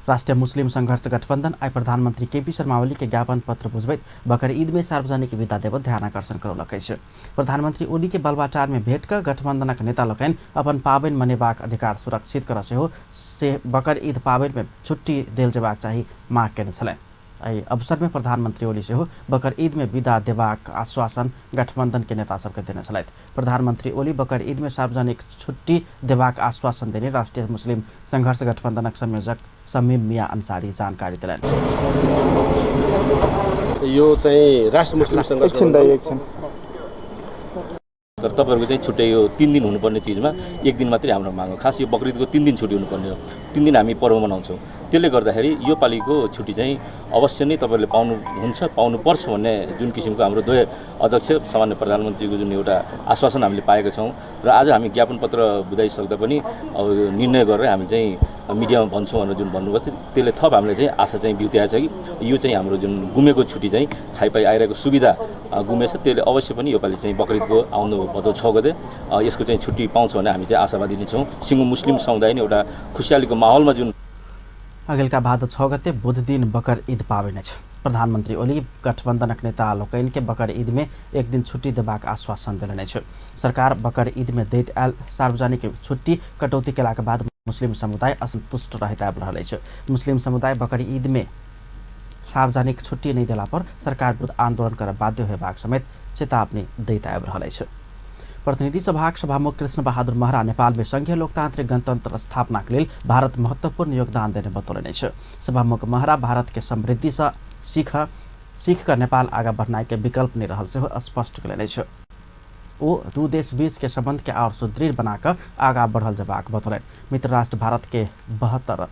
[SPEAKER 1] राष्ट्रीय मुस्लिम संघर्ष गठबंधन आइ प्रधानमंत्री केपी शर्मा ओली के ज्ञापन पत्र बुझबैत बकर ईद में सार्वजनिक विदा देब ध्यान आकर्षण करौलक अछि। प्रधानमंत्री ओली के बालबाटार में भेंट कऽ गठबंधनक नेता लोकनि अपन पाबनि मनेबाक अधिकार सुरक्षित करऽ सेहो से बकर ईद पाबनि में छुट्टी देल जेबाक चाही माग केने छलनि। एहि अवसर में प्रधानमंत्री ओली सेहो बकर ईद में विदा देबाक आश्वासन गठबंधन के नेता सबके देने छलथि। प्रधानमंत्री ओली बकर ईद में सार्वजनिक छुट्टी देबाक आश्वासन देने राष्ट्रीय मुस्लिम संघर्ष गठबंधनक संयोजक समीम मियाँ अंसारी जानकारी देलनि।
[SPEAKER 13] यो चाहिँ राष्ट्र मुस्लिम संघर्ष
[SPEAKER 14] तर तपाईँहरूको चाहिँ छुट्टै यो 3 दिन हुनुपर्ने चिजमा 1 दिन मात्रै हाम्रो माग हो। खास यो बकरिदको 3 दिन छुट्टी हुनुपर्ने हो, 3 दिन हामी पर्व मनाउँछौँ। त्यसले गर्दाखेरि यो पालिको छुट्टी चाहिँ अवश्य नै तपाईँहरूले पाउनुहुन्छ, पाउनुपर्छ भन्ने जुन किसिमको हाम्रो दुवै अध्यक्ष सामान्य प्रधानमन्त्रीको जुन एउटा आश्वासन हामीले पाएका छौँ र आज हामी ज्ञापन पत्र बुझाइसक्दा पनि अब निर्णय गरेर हामी चाहिँ मिडियामा भन्छौँ भनेर जुन भन्नुभएको थियो त्यसले थप हामीले चाहिँ आशा चाहिँ बिउत्याएको छ कि यो चाहिँ हाम्रो जुन गुमेको छुट्टी चाहिँ खाइपाई आइरहेको सुविधा गुमेछ, त्यसले अवश्य पनि योपालि चाहिँ बकरिदको आउनु भदौ 6 गते यसको चाहिँ छुट्टी पाउँछ भन्ने हामी चाहिँ आशावादी नै छौँ। सिङ्गो मुस्लिम समुदाय नै एउटा खुसियालीको माहौलमा जुन
[SPEAKER 1] अघिल्का भादो 6 गते बुध दिन बकर ईद पाबनि अछि। प्रधानमंत्री ओली गठबंधनक नेता लोकनि के बकर ईद में 1 दिन छुट्टी देबाक आश्वासन देलनि अछि। सरकार बकर ईद में दैत आयल सार्वजनिक छुट्टी कटौती केलाक बाद मुस्लिम समुदाय असंतुष्ट रहैत आबि रहल अछि। मुस्लिम समुदाय बकर ईद में सार्वजनिक छुट्टी नहि देला पर सरकार विरुद्ध आंदोलन करऽ बाध्य होयबाक समेत चेतावनी दैत आबि रहल अछि। प्रतिनिधि सभाक सभामुख कृष्ण बहादुर महरा नेपाल में संघीय लोकतांत्रिक गणतंत्र स्थापना के लेल भारत महत्वपूर्ण योगदान देने बतौलनि अछि। सभामुख महरा भारत के समृद्धि से सीख कर नेपाल आगा बढ़नाइ के विकल्प नहि रहल सेहो स्पष्ट कयलनि अछि। ओ दू देश बीच के संबंध के और सुदृढ़ बनाकर आगा बढ़ल जेबाक बतौलनि। मित्र राष्ट्र भारत के 72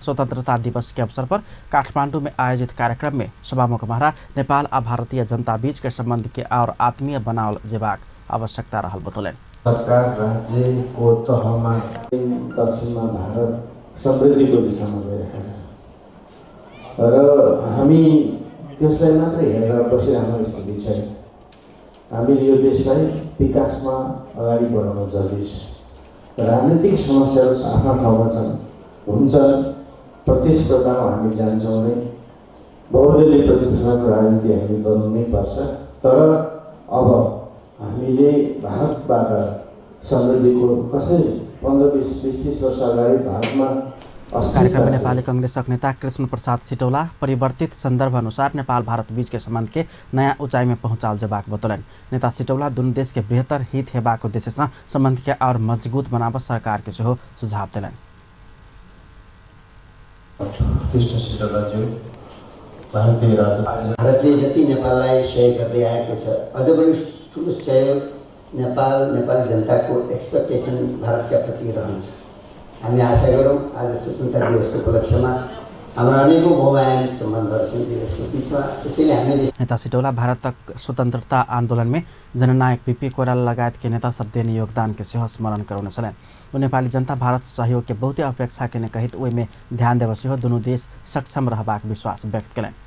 [SPEAKER 1] स्वतंत्रता दिवस के अवसर पर काठमांडू में आयोजित कार्यक्रम में सभामुख महरा नेपाल आ भारतीय जनता बीच के संबंध के और आत्मीय बनाओल जेबाक आवश्यकता रहल बतौलनि।
[SPEAKER 15] सरकार राज्यको तहमा दक्षिणमा भारत समृद्धिको दिशामा गइरहेको छ र हामी त्यसलाई मात्रै हेरेर बसिरहने स्थिति छैन। हामीले यो देशलाई विकासमा अगाडि बढाउन जरुरी छ। राजनीतिक समस्याहरू आफ्ना ठाउँमा छन्, हुन्छन्, प्रतिस्पर्धामा हामी जान्छौँ नै, बहुदलीय प्रतिस्पर्धाको राजनीति हामी गर्नु नै पर्छ। तर अब हामीले भारतबाट समृद्धिको कसरी 15, 20, 30 वर्ष अगाडि भारतमा
[SPEAKER 1] कार्यक्रम में नेपाली कांग्रेसक नेता कृष्ण प्रसाद सिटौला परिवर्तित संदर्भ अनुसार नेपाल भारत बीच के संबंध के नयाँ ऊंचाई में पहुंचाल जेबाक बतौलनि। नेता सिटौला दुनू देश के बेहतर हित हेबाक उद्देश्य से संबंध के और मजबूत बनाबऽ सरकार के सेहो सुझाव देलनि।
[SPEAKER 15] कृष्ण सिटौलाज्यू, भारतीय राजदूत
[SPEAKER 16] भारतले जति नेपाललाई सहयोग गर्दै आएको छ, अझ बढी ठुलो सहयोग नेपाल नेपाली जनताको एक्सपेक्टेसन भारतका प्रति रहन्छ। हामी आशा गरौँ आज स्वतन्त्रता दिवसको उपलक्ष्यमा हाम्रा अनेकौँ बहुआयामिक सम्बन्धहरू छन् देशको बिचमा, त्यसैले हामीले
[SPEAKER 1] नेता सिटौला भारतक स्वतंत्रता आंदोलन में जननायक बीपी कोइराला लगायत के नेता सब देने योगदान के सेहो स्मरण करौने छलनि। ओ नेपाली जनता भारत सहयोग के बहुते अपेक्षा केने कहैत ओहिमे ध्यान देब सेहो दुनू देश सक्षम रहबाक विश्वास व्यक्त केलनि।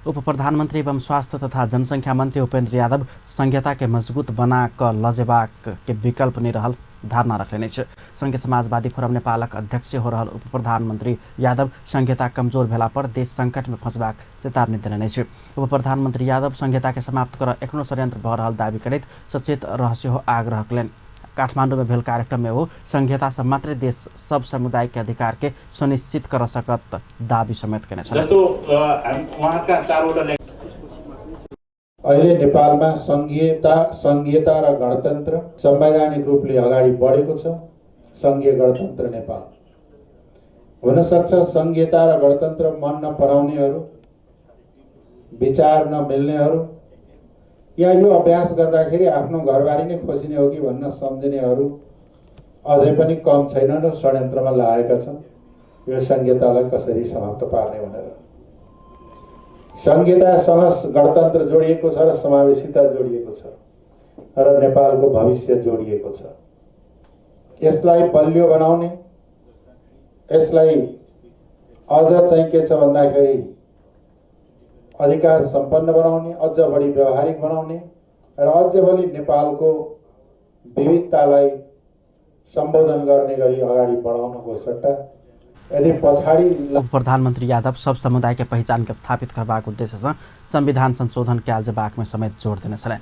[SPEAKER 1] उप प्रधानमंत्री एवं स्वास्थ्य तथा जनसंख्या मंत्री उपेंद्र यादव संघीयता के मजबूत बना क लजेबाक के विकल्प नहि रहल धारणा रखलनि अछि। संघीय समाजवादी फोरम नेपालक अध्यक्ष हो रहल उप प्रधानमंत्री यादव संघीयता कमजोर भेला पर देश संकट में फंसबाक चेतावनी देलनि अछि। उप प्रधानमंत्री यादव संघीयता के समाप्त कर एखनो षड्यंत्र भऽ रहल दावी करैत सचेत रह सेहो आग्रह कयलनि। काठमांडू में भेल कार्यक्रम में ओ संघीयता से मात्रै देश सब समुदाय के अधिकार के सुनिश्चित कर सकत दावी समेत केने छलनि।
[SPEAKER 17] जस्तो उहाँका चारवटा
[SPEAKER 18] अहिले नेपालमा संघीयता र गणतन्त्र संवैधानिक रूपले अगाडि बढेको छ। संघीय गणतन्त्र नेपाल हुन सक्छ। संघीयता र गणतन्त्र मन नपराउनेहरू, विचार नमिल्नेहरू या यो अभ्यास गर्दाखेरि आफ्नो घरबारी नै खोसिने हो कि भन्न सम्झिनेहरू अझै पनि कम छैनन् र षड्यन्त्रमा लागेका छन् यो संघीयतालाई कसरी समाप्त पार्ने भनेर। संघीयतासँग गणतन्त्र जोडिएको छ र समावेशिता जोडिएको छ र नेपालको भविष्य जोडिएको छ। यसलाई बलियो बनाउने, यसलाई अझ चाहिँ के छ भन्दाखेरि अधिकार सम्पन्न बनाउने, अझ बढी व्यवहारिक बनाउने र अझ भोलि नेपालको विविधतालाई सम्बोधन गर्ने गरी अगाडि बढाउनको सट्टा यदि पछाडि
[SPEAKER 1] प्रधानमंत्री यादव सब समुदाय के पहिचान के स्थापित करबाक उद्देश्य से संविधान संशोधन कयल जेबाक में समेत जोड़ देने छलनि।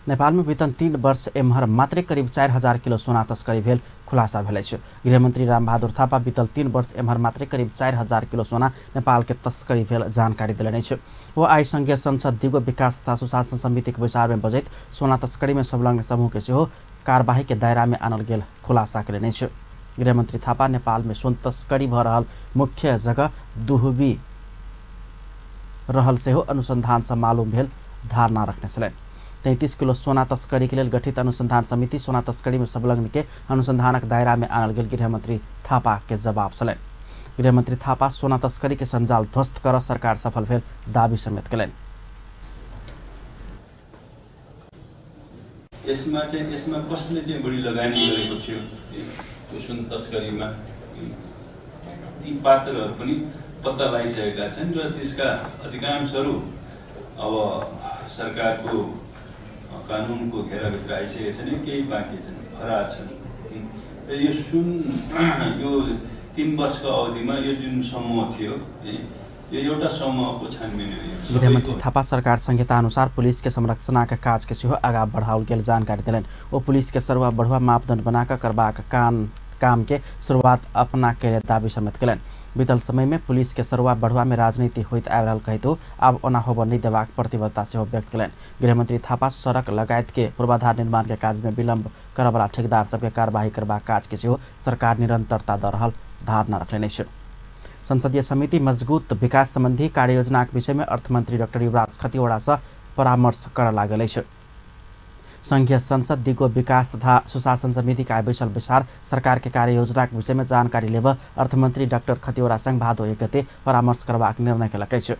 [SPEAKER 1] नेपाल में बीतल 3 वर्ष एम्हर मात्रै करीब 4000 किलो सोना तस्करी भेल खुलासा भेल अछि। गृहमंत्री रामबहादुर थापा बीतल 3 वर्ष एम्हर मात्रै करीब 4000 किलो सोना नेपाल के तस्करी भेल जानकारी देलनि अछि। ओ आइ संघीय संसद दिगो विकास तथा सुशासन समितिक बैसार में बजैत सोना तस्करी में संलग्न समूह के सेहो कार्यवाही के दायरा में आनल गेल खुलासा केलनि अछि। गृहमंत्री थापा नेपाल में सोन तस्करी भऽ रहल मुख्य जगह दुहबी रहल सेहो अनुसंधान से मालूम भेल धारणा रखने छलनि। 33 किलो सोना तस्करी के लेल गठित अनुसंधान समिति सोना तस्करी में संलग्न के अनुसंधानक दायरा में आनल गेल गृहमंत्री थापा के जवाब छलनि। गृहमंत्री थापा सोना तस्करी के संजाल ध्वस्त कर सरकार सफल भेल दावी समेत केलनि।
[SPEAKER 19] यसमा कसले चाहिँ बढी लगानी गरेको थियो यो सुन तस्करीमा, ती पात्रहरू पनि पत्ता लगाइसकेका छन् र त्यसका अधिकांशहरू अब सरकारको कानुनको घेराभित्र आइसकेका छन्, केही बाँकी छन्, फरार छन्। र यो सुन यो 3 वर्षको अवधिमा यो जुन समूह थियो यो एउटा समूहको छानबिन हो।
[SPEAKER 1] गृहमंत्री थापा सरकार संहिता अनुसार पुलिस के संरचना के काज के सेहो आगा बढ़ाओल गेल जानकारी देलनि। ओ पुलिस के सर्वा बढ़ुआ मापदंड बनाकर करबाक काम के शुरुआत अपना के दावी समेत केलनि। बीतल समय में पुलिस के सरुआ बढ़ुआ में राजनीति होइत आबि रहल कहितो आब ओना होबऽ नहि देबाक प्रतिबद्धता सेहो व्यक्त केलनि। गृहमंत्री थापा सड़क लगायत के पूर्वाधार निर्माण के काज में विलंब करऽवला ठेकेदार सबके कार्यवाही करबाक काज के सेहो सरकार निरंतरता दऽ रहल धारणा रखलनि अछि। संसदीय समिति मजबूत विकास संबंधी कार्ययोजनाक विषय में अर्थमंत्री डॉक्टर युवराज खतिवड़ा से परामर्श करऽ लागल अछि। संघीय संसद दिगो विकास तथा सुशासन समिति का बैसल बैसार सरकार के कार्ययोजना के विषय में जानकारी लेब अर्थमंत्री डॉक्टर खतिवड़ा संग भादो 1 गते परामर्श करबाक निर्णय केलक अछि।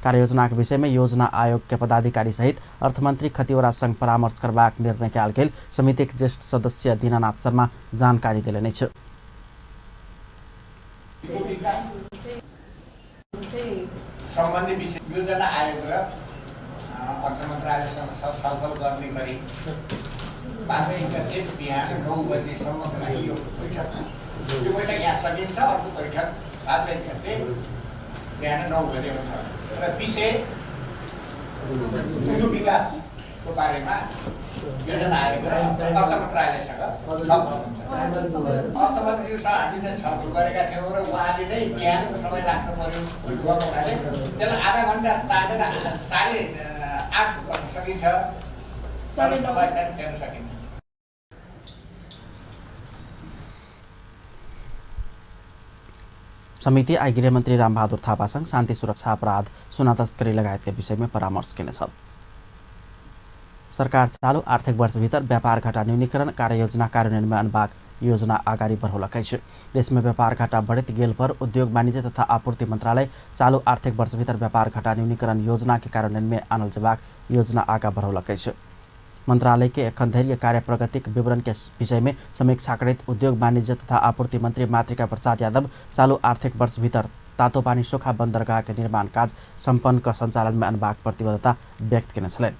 [SPEAKER 1] कार्ययोजना के विषय में योजना आयोग के पदाधिकारी सहित अर्थमंत्री खतिवड़ा संग परामर्श करबाक निर्णय कयल गेल समितिक ज्येष्ठ सदस्य दीनानाथ शर्मा जानकारी देलनि अछि।
[SPEAKER 20] सम्बन्धी विषय योजना आयोग र अर्थ मन्त्रालयसँग छलफल गर्ने गरी 5 गते बिहान 9 बजेसम्मको लागि यो बैठक यहाँ सकिन्छ। अर्को बैठक 5 गते बिहान 9 बजे हुन्छ र विषय दिगो विकासको बारेमा योजना आयोग र अर्थ मन्त्रालयसँग छलफल हुन्छ। अर्थमन्त्रीज्यूसँग हामीले चाहिँ छलफल गरेका थियौँ र उहाँले नै बिहानको समय राख्नु पर्यो भन्नुभएको हुनाले त्यसलाई आधा घन्टा तानेर 8:30 गर्न सकिन्छ, तर समय चाहिँ फेर्न सकिन्छ।
[SPEAKER 1] समिति आइ गृहमन्त्री रामबहादुर थापासँग शान्ति सुरक्षा, अपराध, सोना तस्करी लगायतके विषयमे परामर्श केने छल। सरकार चालू आर्थिक वर्षभितर व्यापार घाटा न्यूनीकरण कार्ययोजना कार्यान्वयनमे अनबाक योजना अगाडि बढौलक अछि। देशमे व्यापार घाटा बढैत गेल पर उद्योग वाणिज्य तथा आपूर्ति मन्त्रालय चालू आर्थिक वर्षभितर व्यापार घाटा न्यूनीकरण योजना के कार्यान्वयनमे आनल जेबाक योजना आगा बढौलक अछि। मंत्रालय के एखन धरि कार्य प्रगतिक विवरण के विषय में समीक्षा करैत उद्योग वाणिज्य तथा आपूर्ति मंत्री मातृका प्रसाद यादव चालू आर्थिक वर्ष भीतर तातोपानी सोखा बंदरगाह के निर्माण काज सम्पन्न क संचालन में अनबाक प्रतिबद्धता व्यक्त केने छलनि।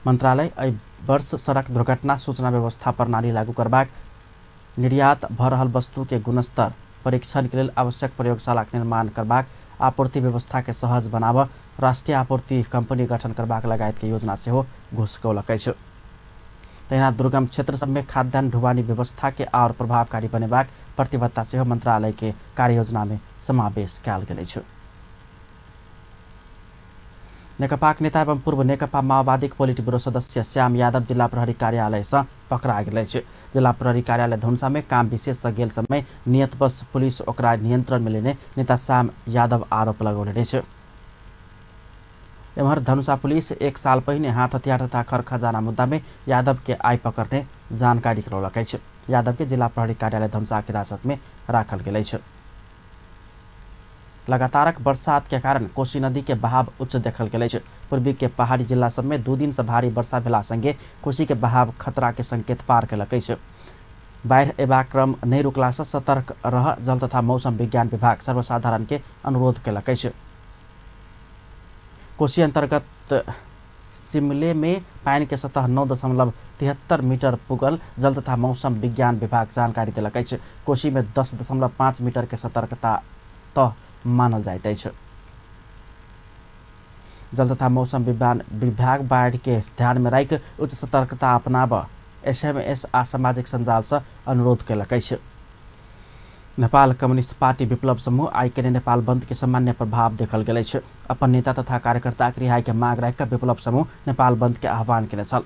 [SPEAKER 1] मंत्रालय एहि वर्ष सड़क दुर्घटना सूचना व्यवस्था प्रणाली लागू करबाक, निर्यात भ रहल वस्तु के गुणस्तर परीक्षण के लेल आवश्यक प्रयोगशाला के निर्माण करबाक, आपूर्ति व्यवस्था के सहज बनाब, राष्ट्रीय आपूर्ति कंपनी गठन करबाक लगायत के योजना सेहो घोषणा अछि। तहिना दुर्गम क्षेत्र सभमे खाद्यान्न ढुवानी व्यवस्था के आओर प्रभावकारी बनेबाक प्रतिबद्धता सेहो मंत्रालय के कार्ययोजना में समावेश कयल गेल अछि। नेकपाक नेता एवं पूर्व नेकपा माओवादीक पोलिट ब्यूरो सदस्य श्याम यादव जिल्ला प्रहरी कार्यालय से पकड़ा गेल अछि। जिल्ला प्रहरी कार्यालय धनुषा में काम विशेष से गेल समय नियतवश पुलिस ओकरा नियंत्रण में लेने नेता श्याम यादव आरोप लगौने अछि। एम्हर धनुषा पुलिस 1 साल पहिने हाथ हथियार तथा खर खजाना मुद्दा में यादव के आइ पकड़ने जानकारी करौलक अछि। यादव के जिला प्रहरी कार्यालय धनुषा के हिरासत में राखल गेल अछि। लगातारक बरसात के कारण कोसी नदी के बहाव उच्च देखल गेल अछि। पूर्वी के पहाड़ी जिला सब में 2 दिन से भारी वर्षा भेला संगे कोसी के बहाव खतरा के संकेत पार केलक अछि। बाढ़ि एबाक क्रम नहि रुकला से सतर्क रह जल तथा मौसम विज्ञान विभाग सर्वसाधारण के अनुरोध केलक अछि। कोसी अंतर्गत सिमले में पानि के सतह 9.73 मीटर पुगल जल तथा मौसम विज्ञान विभाग जानकारी देलक अछि। कोसी में 10.5 मीटर के सतर्कता तह मानल जाइत अछि। जल तथा मौसम विज्ञान विभाग बाढ़ि के ध्यान में राखि उच्च सतर्कता अपनाब एसएमएस आ सामाजिक सञ्जाल से अनुरोध केलक अछि। नेपाल कम्युनिस्ट पार्टी विप्लव समूह आइ केने नेपाल बंद के सामान्य प्रभाव देखल गेल अछि। अपन नेता तथा कार्यकर्ता के रिहाई के मांग राखि कऽ विप्लव समूह नेपाल बंद के आह्वान केने छल।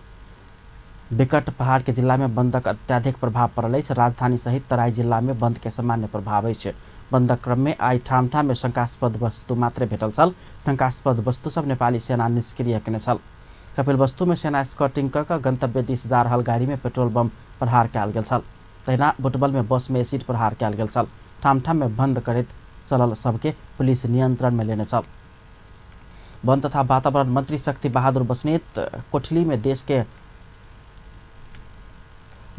[SPEAKER 1] विकट पहाड़ के जिला में बंदक अत्याधिक प्रभाव पड़ल अछि। राजधानी सहित तराई जिला में बंद के सामान्य प्रभाव अछि। बंदक क्रम में आइ ठाम ठाम में शंकास्पद वस्तु मात्रै भेटल छल। शंकास्पद वस्तु सब नेपाली सेना निष्क्रिय केने छल। कपिलवस्तु में सेना स्कॉटिंग कऽ गंतव्य दिस जा रहल गाड़ी में पेट्रोल बम प्रहार कयल गेल छल। तहिना बुटबल में बस में एसिड प्रहार कयल गेल छल। ठाम ठाम में बंद करैत चलल सबके पुलिस नियंत्रण में लेने छल। वन तथा वातावरण मंत्री शक्ति बहादुर बस्नेत कोठली में देश के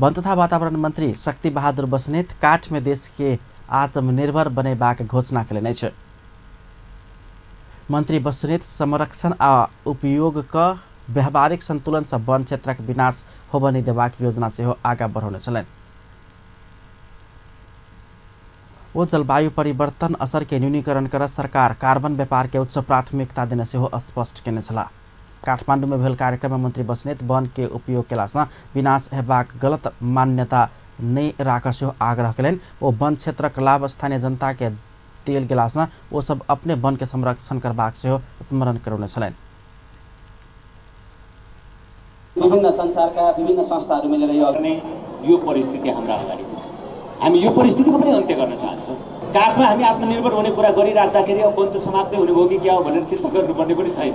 [SPEAKER 1] वन तथा वातावरण मंत्री शक्ति बहादुर बस्नेत काठ में देश के आत्मनिर्भर बनेबाक घोषणा केलनि अछि। मंत्री बस्नेत संरक्षण आ उपयोग क व्यावहारिक संतुलन से वन क्षेत्रक विनाश होबय नहि देबाक योजना सेहो आगा बढ़ौने छलनि। ओ जलवायु परिवर्तन असर के न्यूनीकरण कर सरकार कार्बन व्यापार के उच्च प्राथमिकता देने सेहो स्पष्ट केने छलाह। काठमांडू में भेल कार्यक्रम में मंत्री बस्नेत वन के उपयोग केला से विनाश हेबाक गलत मान्यता नहि राखऽ सेहो आग्रह केलनि। ओ वन क्षेत्रक लाभ स्थानीय जनता के देल गेला से ओ सब अपने वन के संरक्षण करबाक सेहो स्मरण करौने छलनि।
[SPEAKER 17] विभिन्न संसारका विभिन्न संस्थाहरू मिलेर यो परिस्थिति हाम्रो अगाडि छ। हामी यो परिस्थितिको पनि अन्त्य गर्न चाहन्छौँ। काठमा हामी आत्मनिर्भर हुने कुरा गरिराख्दाखेरि अब वन त समाप्तै हुने भयो कि क्या हो भनेर चिन्ता गर्नुपर्ने पनि छैन।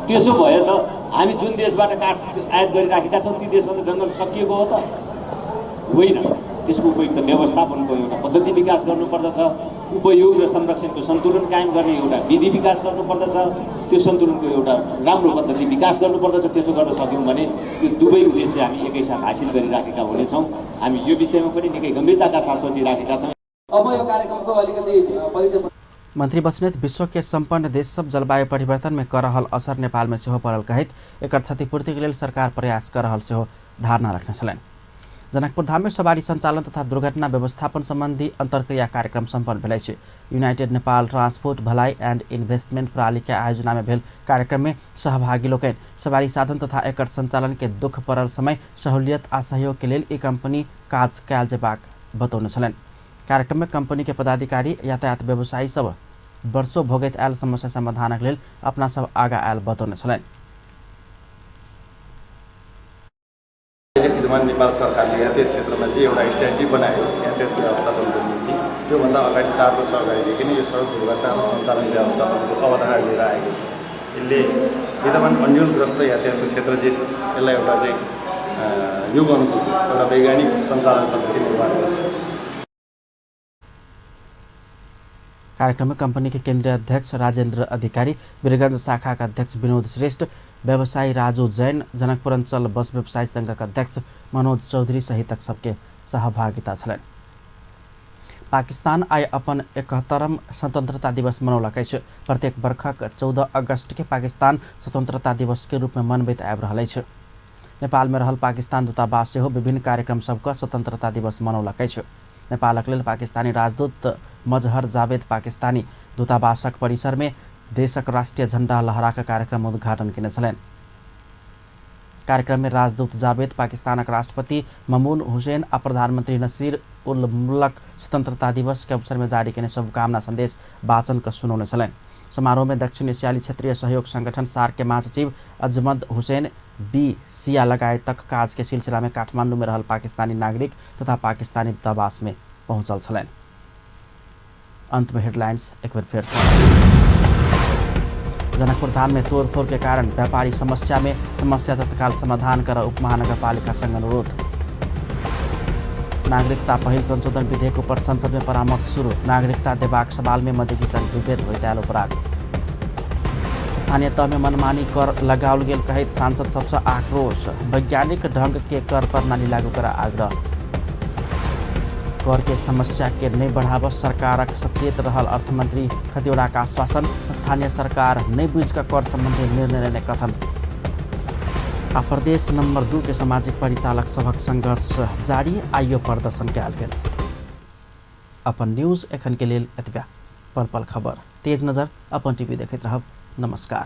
[SPEAKER 17] त्यसो भए त हामी जुन देशबाट काठ आयात गरिराखेका छौँ ती देशमा त जङ्गल सकिएको हो त होइन। त्यसको उपयुक्त व्यवस्थापनको एउटा पद्धति विकास गर्नुपर्दछ। उपयोग र संरक्षणको सन्तुलन कायम गर्ने एउटा विधि विकास गर्नुपर्दछ। त्यो सन्तुलनको एउटा राम्रो पद्धति विकास गर्नुपर्दछ। त्यसो गर्न सक्यौँ भने यो दुवै उद्देश्य हामी एकैसाथ हासिल गरिराखेका हुनेछौँ। हामी यो विषयमा पनि निकै गम्भीरताका साथ सोचिराखेका छौँ।
[SPEAKER 5] अब यो कार्यक्रमको अलिकति परिचय।
[SPEAKER 1] मंत्री बस्नेत विश्व के सम्पन्न देश सब जलवायु परिवर्तन में कर रहल असर नेपाल में सेहो पड़ल कहैत एकर क्षतिपूर्ति के लेल सरकार प्रयास कर रहल सेहो धारणा रखने छलनि। जनकपुर धाम में सवारी संचालन तथा दुर्घटना व्यवस्थापन संबंधी अंतर्क्रिया कार्यक्रम सम्पन्न भेल अछि। यूनाइटेड नेपाल ट्रांसपोर्ट भलाई एंड इन्वेस्टमेंट प्रणाली के आयोजना में भेल कार्यक्रम में सहभागी लोकनि सवारी साधन तथा एकर संचालन के दुख पड़ल समय सहूलियत आ सहयोग के लेल ई कंपनी काज कयल जेबाक बतौने छलनि। कार्यक्रम में कंपनी के पदाधिकारी यातायात व्यवसायी सब वर्षों भोगैत आयल समस्या समाधानक लेल अपना सब आगा आयल बतौने छलनि।
[SPEAKER 21] विद्यमान नेपाल सरकारले यातायात क्षेत्रमा जे एउटा स्ट्राटेजी बनायो यातायात व्यवस्थापनको निम्ति, त्यो त्योभन्दा अगाडि 4 वर्ष अगाडिदेखि नै यो सडक दुर्घटना र सञ्चालन व्यवस्थापनको अवधारणा लिएर आएको छु। यसले विद्यमान अन्यलग्रस्त यातायातको क्षेत्र जे छ यसलाई एउटा चाहिँ युग अनुकूल एउटा वैज्ञानिक सञ्चालन पद्धति निर्माण गर्छ।
[SPEAKER 1] कार्यक्रम में कंपनी के केंद्रीय अध्यक्ष राजेंद्र अधिकारी, वीरगंज शाखा का अध्यक्ष विनोद श्रेष्ठ, व्यवसायी राजू जैन, जनकपुर अंचल बस व्यवसायी संघ का अध्यक्ष मनोज चौधरी सहित सबके सहभागिता छलनि। पाकिस्तान आइ अपन 71म स्वतंत्रता दिवस मनौलक अछि। प्रत्येक बरखक 14 अगस्त के पाकिस्तान स्वतंत्रता दिवस के रूप में मनबैत आबि रहल अछि। नेपाल में रहल पाकिस्तान दूतावास सेहो विभिन्न कार्यक्रम सबके स्वतंत्रता दिवस मनौलक अछि। नेपालक लेल पाकिस्तानी राजदूत मजहर जावेद पाकिस्तानी दूतावासक परिसर में देशक राष्ट्रीय झंडा लहराक कार्यक्रम उद्घाटन केने छलनि। कार्यक्रम में राजदूत जावेद पाकिस्तानक राष्ट्रपति ममून हुसैन आ प्रधानमंत्री नसीर उल मुल्क स्वतंत्रता दिवस के अवसर में जारी केने शुभकामना संदेश वाचन क सुनौने छलनि। समारोह में दक्षिण एशियाली क्षेत्रीय सहयोग संगठन सार्क के महासचिव अजमद हुसैन बी सिया लगायतक काज के सिलसिला में काठमांडू में रहल पाकिस्तानी नागरिक तथा पाकिस्तानी दूतावास में पहुंचल छलनि। अंत में हेडलाइंस एक बेर फेर से। जनकपुर धाम में तोड़फोड़ के कारण व्यापारी समस्या में समस्या तत्काल समाधान कर उपमहानगरपालिका संघ अनुरोध। नागरिकता पहिल संशोधन विधेयक पर संसद में परामर्श शुरू। नागरिकता देबाक सवाल में मधेसी संघ विभेद होइत आयल उपराग। स्थानीय तह में मनमानी कर लगाओल गेल कहैत सांसद सबसँ आक्रोश। वैज्ञानिक ढंग के कर प्रणाली लागू कर आग्रह। कर के समस्या के नहीं बढ़ाव सरकारक सचेत रहल अर्थमंत्री खतिवड़ा का आश्वासन। स्थानीय सरकार नहीं बुझ कर कर संबंधी निर्णय लेने कथन। आ प्रदेश नंबर 2 के सामाजिक परिचालक सभक संघर्ष जारी, आइयो प्रदर्शन कयल गेल। अपन न्यूज एखन के लेल एतबे। पल पल खबर, तेज नजर, अपन टीवी देखैत रहब। नमस्कार।